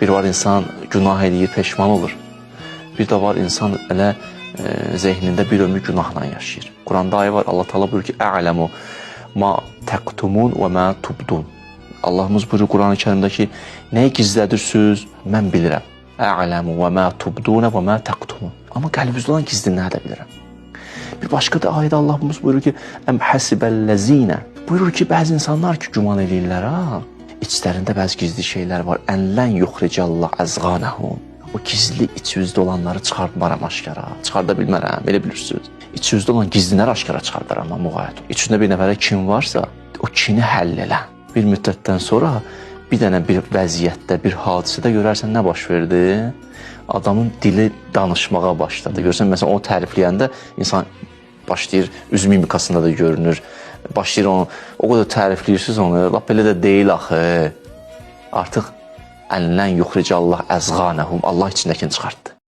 Bir var insan günah eləyir, peşman olur. Bir də var insan elə zehnində bir ömür günahla yaşayır. Quranda ayə var, Allah Taala buyurur ki: "A'lemu ma taktumun və ma tubdun." Allahımız buyurur Qurani Kərimdə ki, nəyi gizlədirsiniz, mən bilirəm. A'lemu və ma tubdun və ma taktumun. Amma qəlbinizdə olan gizlinləri də bilirəm. Bir başqa da ayədə Allahımız buyurur ki, "Əm hasibəl-ləzinə." Buyurur ki, bəzi insanlar ki, güman eləyirlər ha, içlərində bəzi gizli şeylər var. Ənlən yuxricallah əzğanəhum. O gizli iç yüzdə olanları çıxartmaram aşkara. Çıxarda bilmərəm, elə bilirsiniz. İç yüzdə olan gizliləri aşkara çıxardaram amma müğayət. İç yüzündə bir nəfərə kin varsa, o kini həll elə. Bir müddətdən sonra bir dənə bir vəziyyətdə, bir hadisədə görərsən nə baş verdi? Adamın dili danışmağa başladı. Görsən məsələn onu tərifləyəndə insan başlayır üz mimikasında da görünür. Başlayır onu o qədər tərifləyirsiniz onu, lap elə də deyil axı. Artıq ənlən yuxricallah əzğanəhum. Allah içindəkini çıxartdı.